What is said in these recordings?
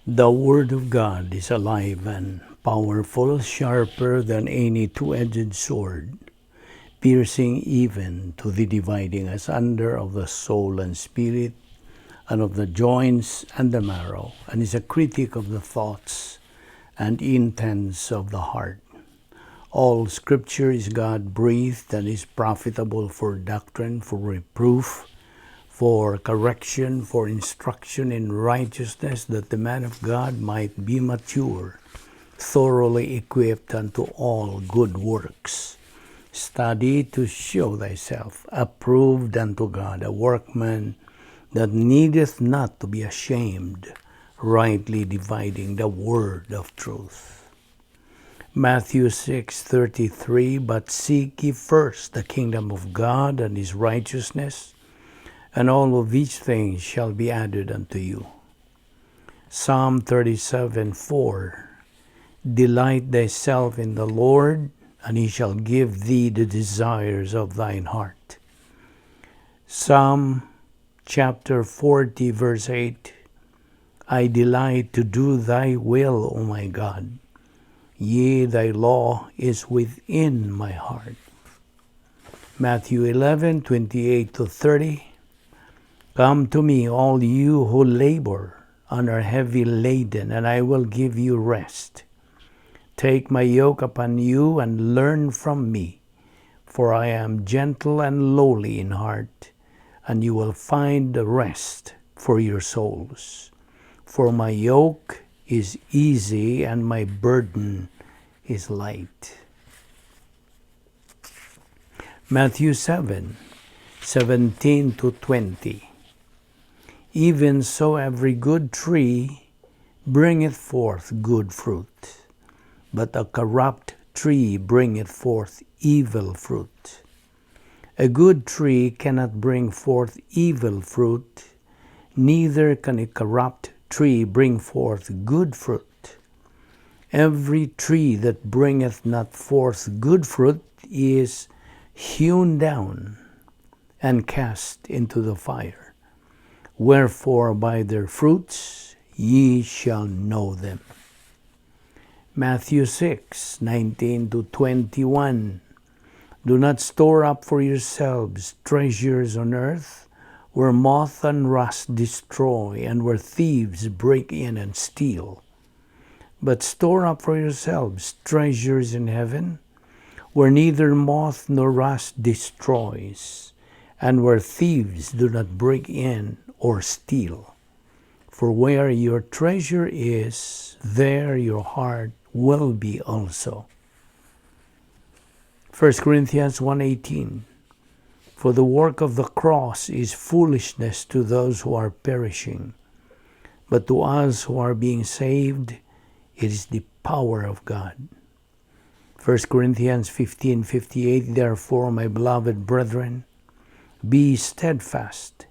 The Word of God is alive and powerful, sharper than any two-edged sword, piercing even to the dividing asunder of the soul and spirit, and of the joints and the marrow, and is a critic of the thoughts and intents of the heart. All Scripture is God breathed and is profitable for doctrine, for reproof, for correction, for instruction in righteousness, that the man of God might be mature, thoroughly equipped unto all good works. Study to show thyself approved unto God, a workman that needeth not to be ashamed, rightly dividing the word of truth. Matthew 6:33. But seek ye first the kingdom of God and his righteousness, and all of these things shall be added unto you. Psalm 37:4. Delight thyself in the Lord, and he shall give thee the desires of thine heart. Psalm chapter 40 verse 8. I delight to do thy will, O my God. Yea, thy law is within my heart. Matthew 11:28 to 30. Come to me, all you who labor and are heavy laden, and I will give you rest. Take my yoke upon you and learn from me, for I am gentle and lowly in heart, and you will find rest for your souls. For my yoke is easy and my burden is light. Matthew 7:17 to 20. Even so, every good tree bringeth forth good fruit, but a corrupt tree bringeth forth evil fruit. A good tree cannot bring forth evil fruit, neither can a corrupt tree bring forth good fruit. Every tree that bringeth not forth good fruit is hewn down and cast into the fire. Wherefore, by their fruits ye shall know them. Matthew 6:19 to 21. Do not store up for yourselves treasures on earth, where moth and rust destroy, and where thieves break in and steal. But store up for yourselves treasures in heaven, where neither moth nor rust destroys, and where thieves do not break in or steal. For where your treasure is, there your heart will be also. 1 Corinthians 1:18. For the work of the cross is foolishness to those who are perishing, but to us who are being saved, it is the power of God. 1 Corinthians 15:58. Therefore, my beloved brethren, be steadfast,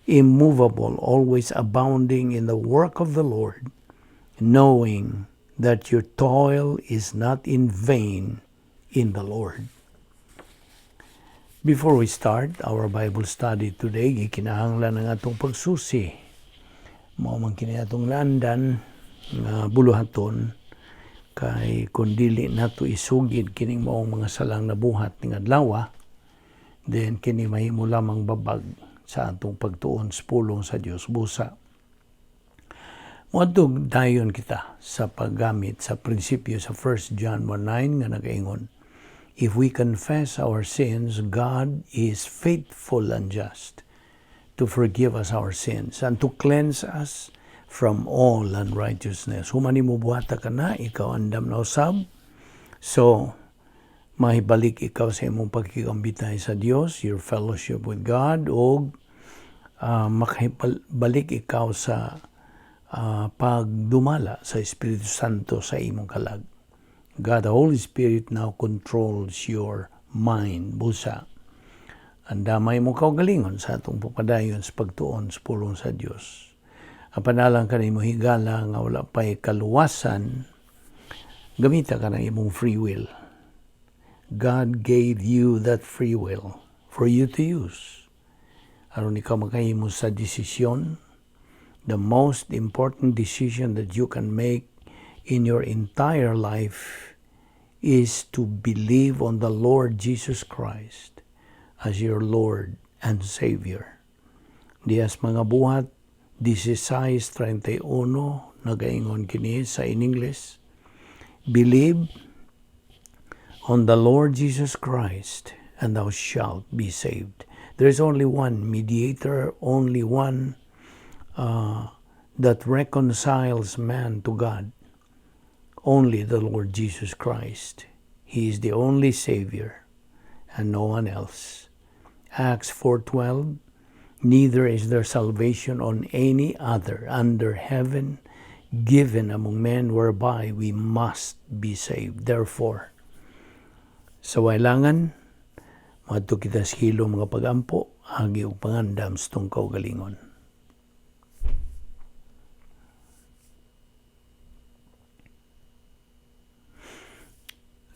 immovable, always abounding in the work of the Lord, knowing that your toil is not in vain in the Lord. Before we start our Bible study today, gikinahanglan ang atong pagsusi. Mao man kini atong landan nga buluhaton kay kung dili nato isugid kining maong mga salang nabuhat ning adlaw, then kini mahimo lamang babag sa atong pagtuon sa pulong sa Dios. Busa moadto dayon kita sa paggamit sa prinsipyo sa 1 John 1:9 nga nagaingon, "If we confess our sins, God is faithful and just to forgive us our sins and to cleanse us from all unrighteousness." Human nimo buhata kana, ikaw andam na usab. So, mahibalik ikaw sa imong pagkikambitay sa Dios, your fellowship with God, o makahibalik ikaw sa pagdumala sa Espiritu Santo sa imong kalag. God, the Holy Spirit, now controls your mind. Busa, andamay mo kaugalingon sa atong pagpadayon sa pagtuon sa pulong sa Dios. Apan alang kanimo, higala nga wala pa'y kaluwasan, gamita ka ng imong free will. God gave you that free will for you to use. Aron ikaw makahimo sa desisyon, The most important decision that you can make in your entire life is to believe on the Lord Jesus Christ as your Lord and Savior. Diha sa Mga Buhat 16:31, nagaingon kini sa in English, "Believe on the Lord Jesus Christ and thou shalt be saved." There is only one mediator, only one that reconciles man to God. Only the Lord Jesus Christ. He is the only Savior and no one else. Acts 4:12. Neither is there salvation on any other under heaven given among men whereby we must be saved. Therefore, sa wailangan, moadto kita sa hilom nga pagampo, agi og pangandam sa atong kaugalingon.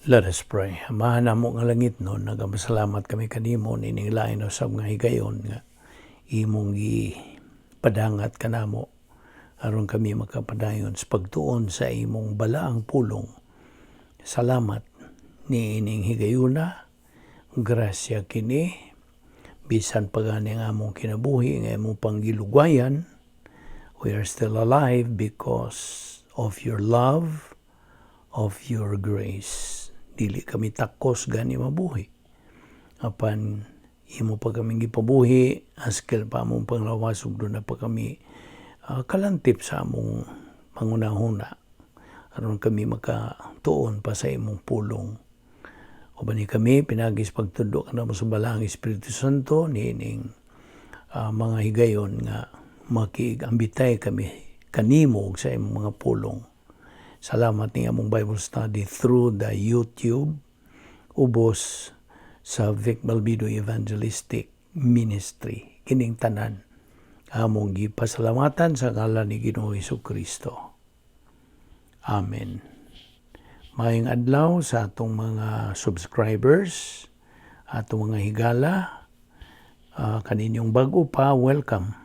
Let us pray. Amahan namo nga langitnon, nagapasalamat kami kanimo nining lain usab nga higayon nga imong gipadangat kanamo aron kami makapadayon sa pagtuon sa imong balaang pulong. Salamat niining higayuna, grasya kini, bisan pa gani ang among kinabuhi nga imong panggilugwayan, we are still alive because of your love, of your grace. Dili kami takos gani mabuhi. Apan imo pa kami gipabuhi, askel pa among panglawas ug duna pa kami kalantip sa among pangunahuna aron kami makatuon pa sa imong pulong. Uban ni kami pinaagi sa pagtudlo kanamo sa Balaang Espiritu Santo niining mga higayon nga makiig-ambitay kami kanimo ug sa imong mga pulong. Salamat ni among Bible study through the YouTube ubos sa Vic Balbido Evangelistic Ministry. Kining tanan among gipasalamatan sa ngalan ni Ginoong Kristo. Amen. Maayong adlaw sa atong mga subscribers, atong mga higala, kaninyong bago pa, welcome.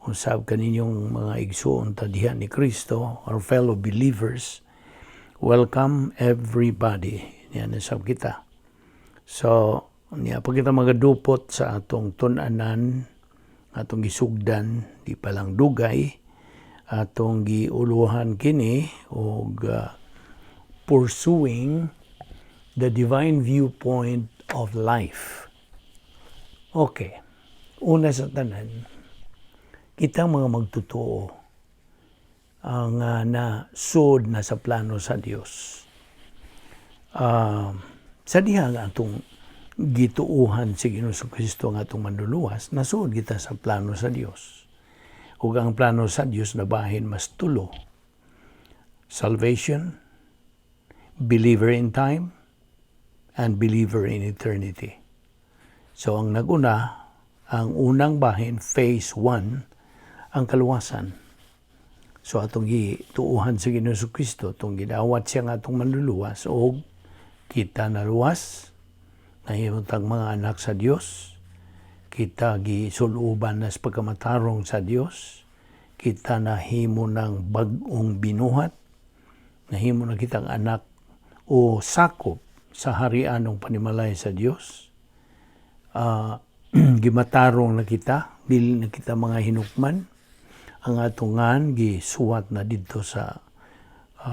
Usab kaninyong mga igsuon ta diha ni Kristo, our fellow believers, welcome everybody. Yan usab kita. So, niya pa kita magadupot sa atong tun-anan, atong gisugdan, di pa lang dugay, atong giuluhan kini og pursuing the divine viewpoint of life. Okay. Una sa tanan, kita mga magtotoo ang nasud na sa plano sa Dios. Sa diha nga atong gituuhan si Ginoong Kristo nga atong manluluwas, nasud kita sa plano sa Dios. Ug ang plano sa Dios nabahin mas tulo: salvation, believer in time, and believer in eternity. So ang naguna, ang unang bahin, phase 1, ang kaluwasan. So atong gituuhan sa Ginoong Kristo, atong gidawat siya nga atong manluluwas og kita naluwas, nahimo tang mga anak sa Dios, kita gisuluban na sa pagkamatarong sa Dios, kita nahimo ng bag-ong binuhat, nahimo na kitang anak o sakop sa harian ng panimalay sa Dios. Gimatarong na kita, dili na kita mga hinukman. Ang atungan gisuwat na didto sa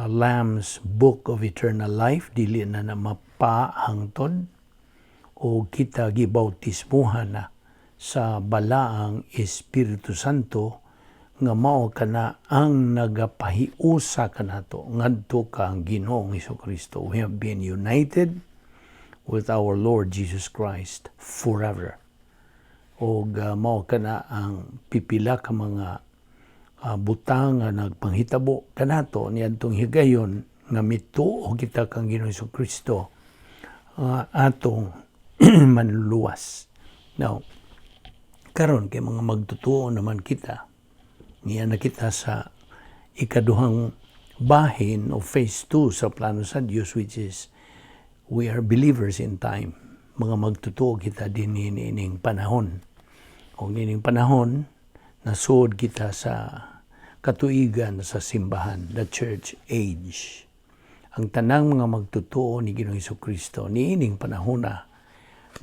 Lamb's Book of Eternal Life, dili na na mapahangtod, o kita gibautismuhan na sa Balaang Espiritu Santo nga mao kana ang nagapahiusa kanato ngadto kang Ginoong Kristo. We have been united with our Lord Jesus Christ forever. Og mao kana ang pipila ka mga butang nga nagpanghitabo kanato niadtong higayon nga mituo kita kang Ginoong Kristo atong manluluwas. Now, karon kay mga magtotoo naman kita, niya na kita sa ikaduhang bahin o phase 2 sa plano sa Dios, which is we are believers in time. Mga magtotoo kita din ining panahon. Kung ining panahon, nasuod kita sa Katuigan sa simbahan, the church age. Ang tanang mga magtotoo ni Ginoong Kristo niining panahona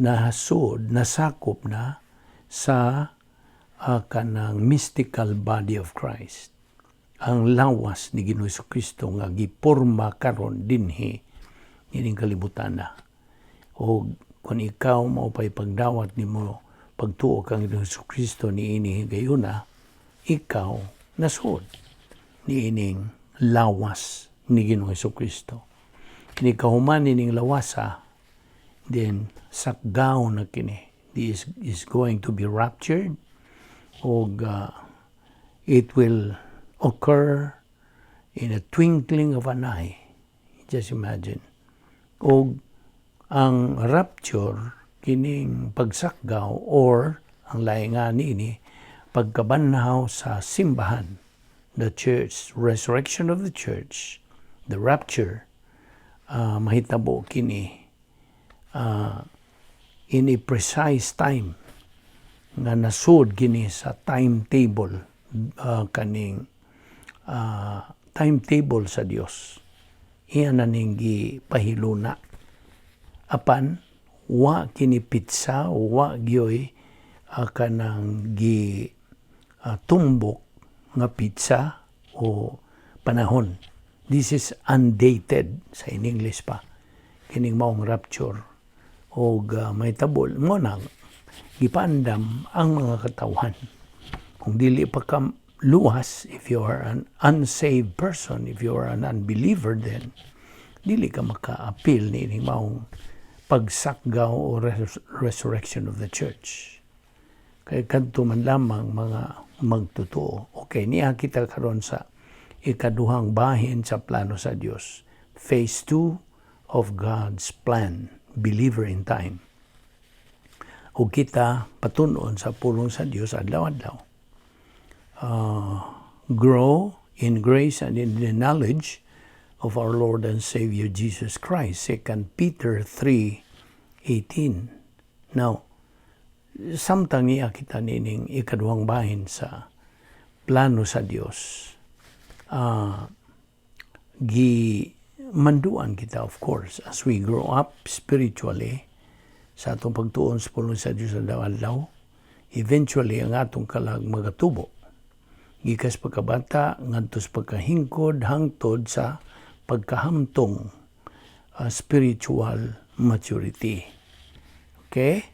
nahasud, nasakop na sa kanang mystical body of Christ. Ang lawas ni Ginoong Kristo nga giporma karon dinhi ining kalibutan na. O kung ikaw mao pay pagdawat nimo pagtuo kang Ginoong Kristo niini higayuna, ikaw nasud niining lawas ni Ginoong Kristo. Kini kahuman ining lawasa, then sakgaw na kini. This is going to be raptured og it will occur in a twinkling of an eye. Just imagine. Og ang rapture, kining pagsakgaw or ang laing nga niini, pagkabanhaw sa simbahan, the church, resurrection of the church, the rapture, mahitabo kini in a precise time nga nasud kini sa timetable, kaning timetable sa Dios. Iya na ning gipahiluna. Apan wa kini petsa, wa gyoy kanang gi tumbok nga petsa o panahon. This is undated sa in English pa. Kining maong rapture og mahitabo mo na gipaandam ang mga katawhan. Kung dili pa ka luwas, if you are an unsaved person, if you are an unbeliever, then dili ka maka-apil ni maong pagsakgaw o resurrection of the church. Kay kadto man lamang mga magtotoo. Okay, niya kita karon sa ikaduhang bahin sa plano sa Dios. Phase 2 of God's plan, believer in time. O kita patunon sa pulong sa Dios adlaw-adlaw. Grow in grace and in the knowledge of our Lord and Savior Jesus Christ. 2 Peter 3:18. Now, samtang niya kita nining ikaduhang bahin sa plano sa Dios, gi manduan kita, of course, as we grow up spiritually sa atong pagtuon sa pulong sa Dios adlaw-adlaw, eventually ang atong kalag magatubo gikas pagkabata ngadto sa pagkahingkod hangtod sa pagkahamtong, spiritual maturity. Okay?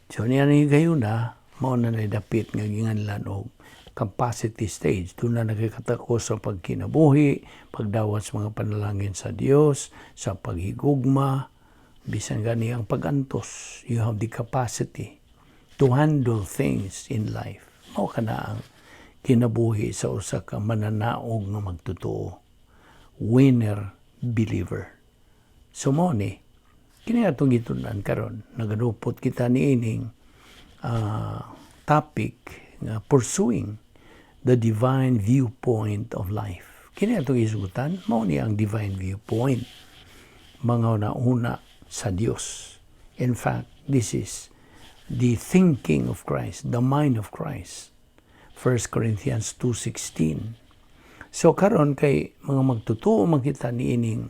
So niya ni gayuna mao na dapit nga ginganlan og capacity stage. Doon na nakikatako sa pagkinabuhi, pagdawat sa mga panalangin sa Dios, sa paghigugma, bisan gani ang pagantos. You have the capacity to handle things in life. Mao kana ang kinabuhi sa usa ka mananaog nga magtotoo. Winner believer. So mo ni kini atong gitun-an karon, nagadupot kita niining topic nga pursuing the divine viewpoint of life. Kini atong isugutan, mao ni ang divine viewpoint, mga nauna sa Dios. In fact, this is the thinking of Christ, the mind of Christ. 1 Corinthians 2:16. So karon kay mga magtotoo man kita niining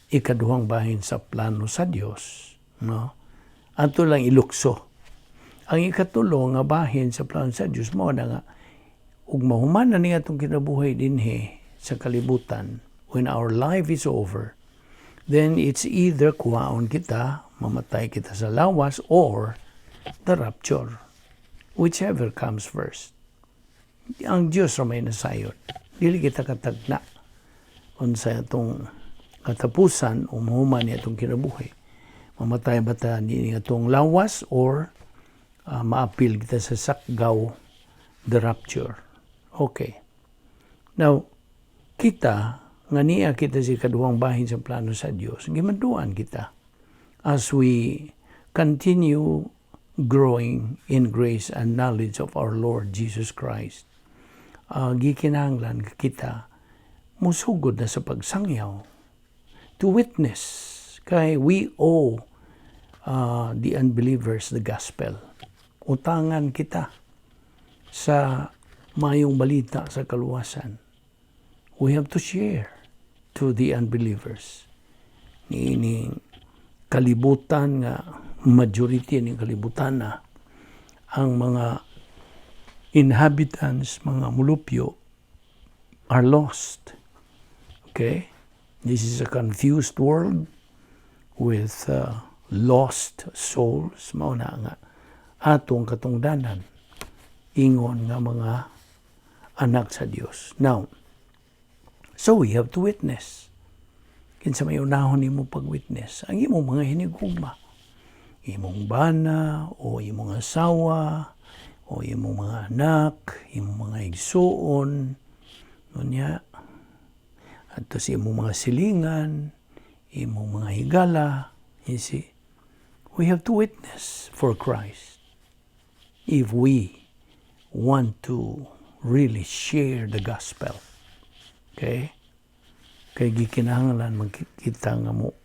ikaduhang bahin sa plano sa Dios, no? Ato lang ilukso. Ang ikatulo nga bahin sa plano sa Dios mao na nga ug mahuman na ni atong kinabuhi dinhi sa kalibutan, when our life is over, then it's either kuhaon kita, mamatay kita sa lawas, or the rapture, whichever comes first. Ang Diyos ra may nasayod. Dili kita katagna unsa atong katapusan o mahuman ni atong kinabuhi. Mamatay ba ta ni atong lawas or maapil kita sa sakgaw, the rapture? Okay. Now, kita, nga niya kita sa ikaduhang bahin sa plano sa Dios, gimanduan kita as we continue growing in grace and knowledge of our Lord Jesus Christ. Gikinahanglan kita musugod na sa pagsangyaw, to witness, kay we owe the unbelievers the gospel. Utangan kita sa Maayong balita sa kaluwasan. We have to share to the unbelievers. Niining kalibutan nga majority ning kalibutan na ang mga inhabitants, mga mulupyo, are lost. Okay? This is a confused world with lost souls. Mao na nga atong katungdanan ingon nga mga anak sa Dios. Now, so we have to witness. Kinsa may unahon nimo pag-witness? Ang imong mga hinigugma. Imong bana o imong asawa o imong mga anak, imong mga igsuon, unya, adto sa imong mga silingan, imong mga higala, you see. We have to witness for Christ if we want to really share the gospel. Okay? Kay gikinahanglan magkita nga mo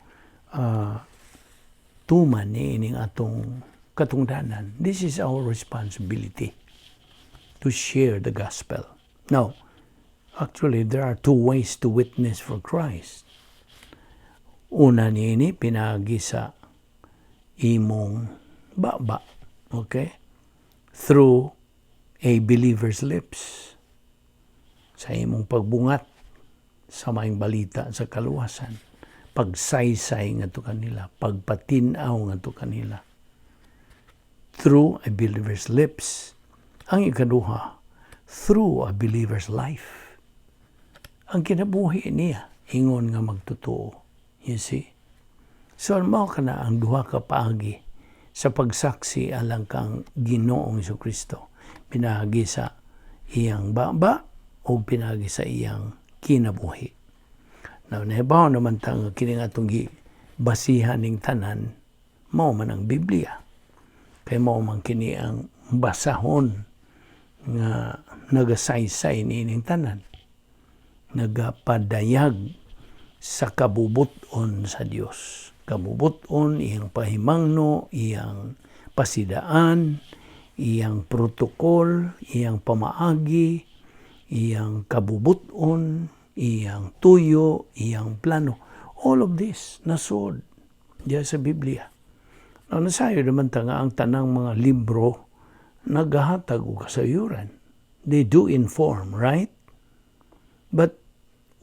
tuman ni ining atong katungdanan. This is our responsibility to share the gospel. Now, actually, there are two ways to witness for Christ. Una niini, pinaagi sa imong baba. Okay? Through a believer's lips. Sa imong pagbungat sa maayong balita sa kaluwasan. Pagsaysay ngadto kanila, pagpatin-aw ngadto kanila. Through a believer's lips. Ang ikaduha, through a believer's life. Ang kinabuhi niya, ingon nga magtotoo. You see? So, mao kana ang duha ka paagi sa pagsaksi alang kang Ginoong Kristo. Pinaagi sa iyang baba o pinaagi sa iyang kinabuhi. Now, nahibaw naman ta nga kini nga atong basihan ning tanan, mao man ang Biblia. Kay mao man kini ang basahon nga nagasaysay niining tanan. Nagapadayag sa kabubuton sa Dios. Kabubuton, iyang pahimangno, iyang pasidaan, iyang protocol, iyang pamaagi, iyang kabubuton, iyang tuyo, iyang plano. All of this nasod diya sa Biblia. Now, nasayo naman ta nga ang tanang mga libro nagahatag og kasayuran. They do inform, right? But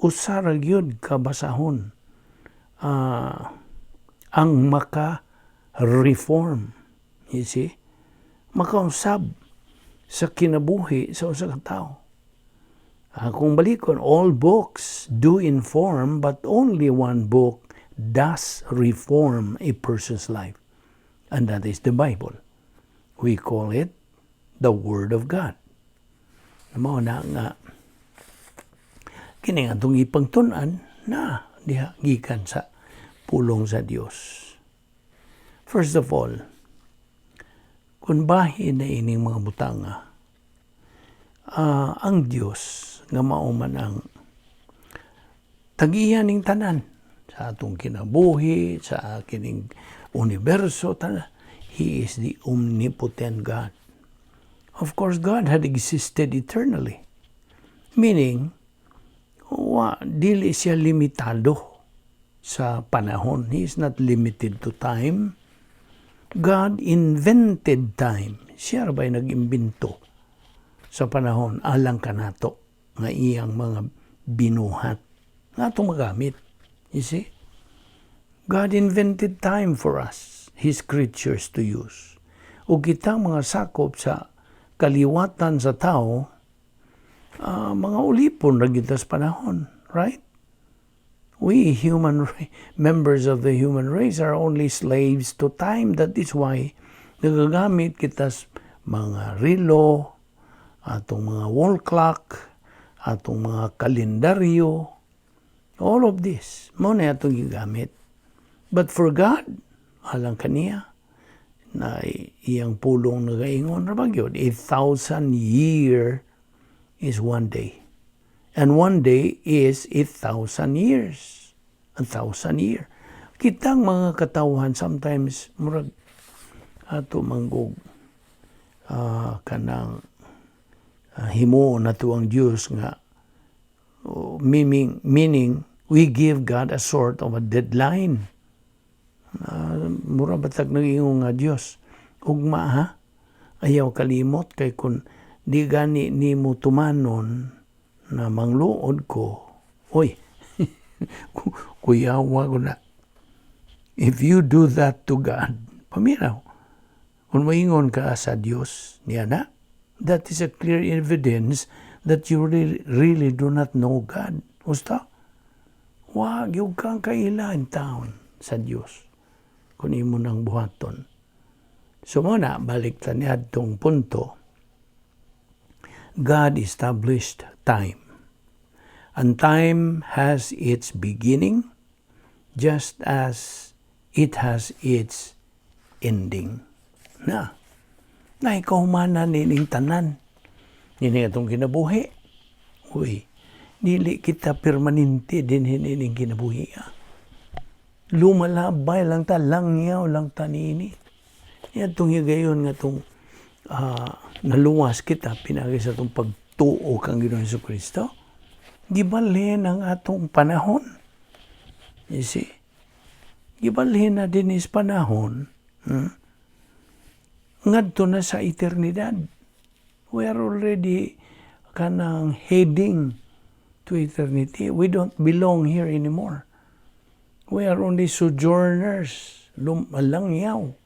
usa ra gyud ka basahon ang maka-reform. You see? Makausab sa kinabuhi sa usa ka tawo. Kung balikon, all books do inform, but only one book does reform a person's life. And that is the Bible. We call it the Word of God. Mao na nga kini atong ipangtun-an na diha gikan sa pulong sa Dios. First of all, kung bahin na ining mga butanga, ang Dios nga mao man ang tag-iya ning tanan sa atong kinabuhi, sa kining universo, tanan. He is the omnipotent God. Of course, God had existed eternally. Meaning, dili siya limitado sa panahon. He is not limited to time. God invented time. Siya ra ba'y nag-imbento sa panahon alang kanato nga iyang mga binuhat nga atong magamit. You see? God invented time for us, His creatures, to use. O kitang mga sakop sa kaliwatan sa tao, mga ulipon ra kita sa panahon, right? We human members of the human race are only slaves to time. That is why nagagamit kita sa mga relo, atong mga wall clock, atong mga kalendaryo, all of this, mao na atong gigamit. But for God, alang kaniya, na iyang pulong nagaingon ra ba gyud, 1,000 year is one day. And one day is 1,000 years. 1,000 year. Kitang mga katawhan sometimes murag ato manggug kanang Himuon nato ang Dios nga meaning we give God a sort of a deadline. Mura batag nag-ingon nga, "Dios, ugma ha, ayaw kalimot kay kung di gani nimo tumanon na mangluod ko, oy, kuyawa ko na." If you do that to God, paminaw, kung maingon ka sa Dios niya na, that is a clear evidence that you really, really do not know God. Gusto? Wag yung kang kaila in town sa Dios kung imo nang buhaton. So mao na, balik ta niadtong punto. God established time. And time has its beginning just as it has its ending. Na ikahumanan nining tanan. Nini atong kinabuhi. Uy, dili kita permanente din nining kinabuhi. Ah. Lumalabay lang ta, langyaw lang ta niini. Itong higayon nga itong naluwas kita pinagi sa atong pagtuo kang Ginoong Hesus Kristo. Gibalhin ang atong panahon. You see? Gibalhin na din is panahon. Ngadto na sa eternidad. We are already kanang heading to eternity. We don't belong here anymore. We are only sojourners. Lumalangyaw.